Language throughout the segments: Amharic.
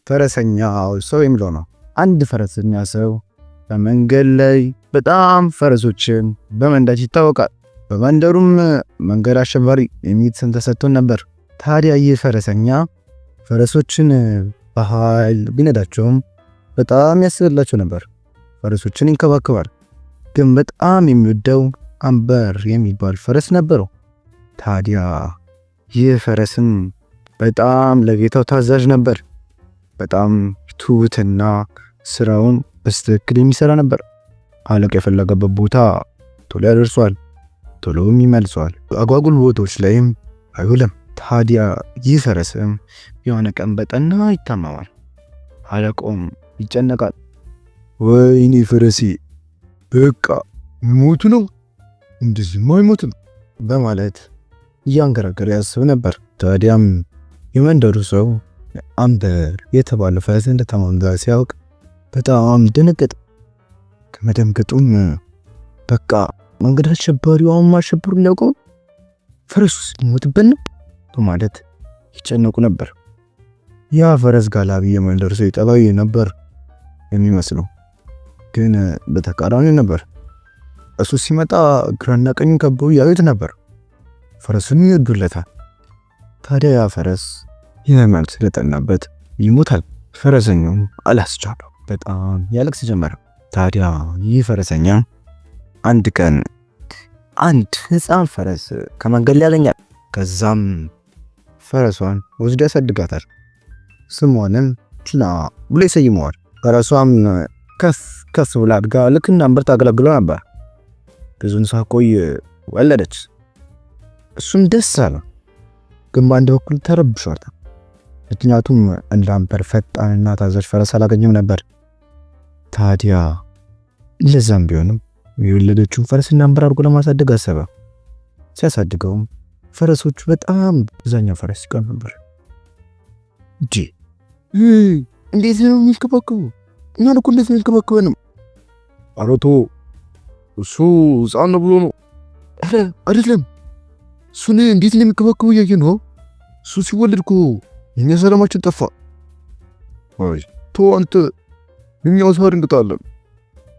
ፈረሰኛው ሰው የሚለው ነው። አንድ ፈረሰኛ ሰው በመንገድ ላይ በጣም ፈረሶችን በመንዳት ይታወቃል። በመንደሩም መንገድ አሸባሪ የሚል ስም ተሰጥቶን ነበር። ታዲያ ይህ ፈረሰኛ ፈረሶችን በኃይል ቢነዳቸውም በጣም ያስብላቸው ነበር። ፈረሶችን ይንከባከባል። ግን በጣም የሚወደው አምበር የሚባል ፈረስ ነበረው። ታዲያ ይህ ፈረስም በጣም ለጌታው ታዛዥ ነበር። በጣም ትሁትና ስራውን በስትክክል የሚሰራ ነበር። አለቃ የፈለገበት ቦታ ቶሎ ያደርሷል፣ ቶሎም ይመልሰዋል። አጓጉል ቦታዎች ላይም አይውልም። ታዲያ ይህ ፈረስም የሆነ ቀን በጠና ይታመማል። አለቃውም ይጨነቃል። ወይኔ ፈረሴ፣ በቃ ሞቱ ነው፣ እንደዚህማ አይሞትም በማለት እያንገራገረ ያስብ ነበር። ታዲያም የመንደሩ ሰው አምበር የተባለ ፈረስ እንደታመመ ሲያውቅ በጣም ደነገጠ። ከመደንገጡም በቃ መንገድ አሸባሪው አሁን ማሸበሩ ሊያውቀው ፈረሱስ ሊሞትብን ነው በማለት ይጨነቁ ነበር። ያ ፈረስ ጋላቢ የመንደሩ ሰው ጠባይ ነበር የሚመስለው፣ ግን በተቃራኒ ነበር። እሱ ሲመጣ ግራና ቀኙን ከበው ያዩት ነበር። ፈረሱን ይወዱለታል። ታዲያ ያ ፈረስ ህመም ስለጠናበት ይሞታል። ፈረሰኛውም አላስቻለው፣ በጣም ያለቅስ ጀመረ። ታዲያ ይህ ፈረሰኛ አንድ ቀን አንድ ህፃን ፈረስ ከመንገድ ላይ ያገኛል። ከዛም ፈረሷን ወስዶ ያሳድጋታል። ስሟንም ቲና ብሎ ይሰይመዋል። ፈረሷም ከፍ ከፍ ብላ አድጋ ልክ እንደ አምበር ታገለግለው ነበር። ብዙም ሳትቆይ ወለደች። እሱም ደስ አለ፣ ግን በአንድ በኩል ተረብሿል። ምክንያቱም እንደ አምበር ፈጣንና ታዛዥ ፈረስ አላገኘም ነበር። ታዲያ ለዛም ቢሆንም የወለደችውን ፈረስ እንደ አምበር አድርጎ ለማሳደግ አሰበ። ሲያሳድገውም ፈረሶቹ በጣም አብዛኛው ፈረስ ይቀኑ ነበር። እንጂ እንዴት ነው የሚንከባከቡ? እኛን እኮ እንዴት ነው የሚንከባከበንም? ኧረ ተው፣ እሱ ሕፃን ነው ብሎ ነው። ኧረ አይደለም፣ እሱን እንዴት እንደሚንከባከቡ እያየ ነው። እሱ ሲወለድ እኮ የኛ ሰላማችን ጠፋ። አይ ተው አንተ፣ እኛው ሳር እንግጣለን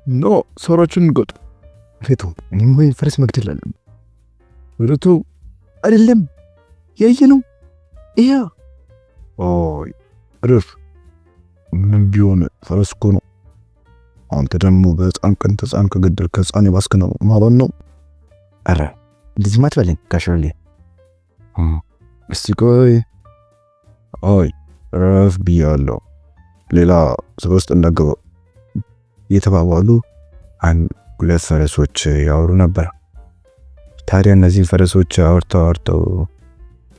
እና ሳራችን እንጋጥ። ኧረ ተው፣ እኔም ወይ ፈረስ መግደል አለብን። ኧረ ተው፣ አይደለም ያየ ነው ይያ አይ እረፍ። ምንም ቢሆን ፈረስ እኮ ነው። አንተ ደግሞ በሕፃን ቀን ሕፃን ከገደልክ ከሕፃን የባስክ ነው ማለት ነው። ኧረ እንደዚህማ አትበለኝ ጋሽ ወልዴ። እስቲ ቆይ፣ አይ እረፍ ብያለሁ፣ ሌላ ሰው ውስጥ እንዳገባ እየተባባሉ አንድ ሁለት ፈረሶች ያወሩ ነበር። ታዲያ እነዚህን ፈረሶች አውርተው አውርተው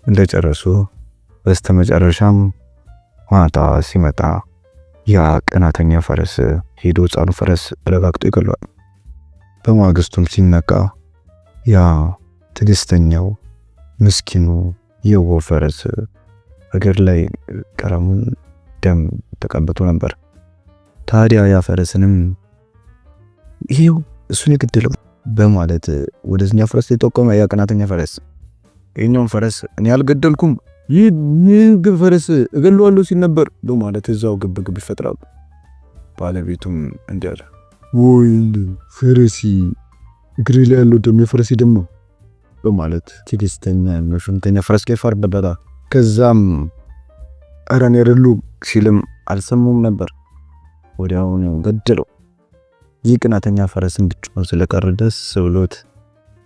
እንደጨረሱ በስተመጨረሻም ማታ ሲመጣ ያ ቀናተኛ ፈረስ ሄዶ ሕፃኑ ፈረስ ረጋግጦ ይገለዋል። በማግስቱም ሲነቃ ያ ትዕግስተኛው ምስኪኑ የዋህ ፈረስ እግር ላይ ቀለሙን ደም ተቀብቶ ነበር። ታዲያ ያ ፈረስንም ይሄው እሱን የገደለው በማለት ወደዚህኛው ፈረስ የጠቆመ ያ ቀናተኛ ፈረስ ይሄኛውን ፈረስ እኔ አልገደልኩም፣ ይህ ፈረስ እገለዋለሁ ሲል ነበር በማለት እዛው ግብ ግብ ይፈጥራሉ። ባለቤቱም እንዲህ አለ፣ ወይኔ ፈረሴ፣ እግሬ ላይ ያለው ደም የፈረሴ ደም ነው በማለት ትዕግስተኛ ሽምተኛ ፈረስ ላይ ፈርደበታል። ከዛም ኧረ እኔ አይደለሁም ሲልም አልሰሙም ነበር። ወዲያውኑ ገደለው። ይህ ቅናተኛ ፈረስን ብቻውን ስለቀረ ደስ ብሎት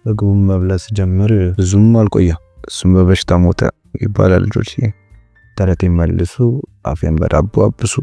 ምግቡን መብላት ሲጀምር ብዙም አልቆየም። እሱም በበሽታ ሞተ ይባላል። ልጆች ተረቴን መልሱ፣ አፌን በዳቦ አብሱ።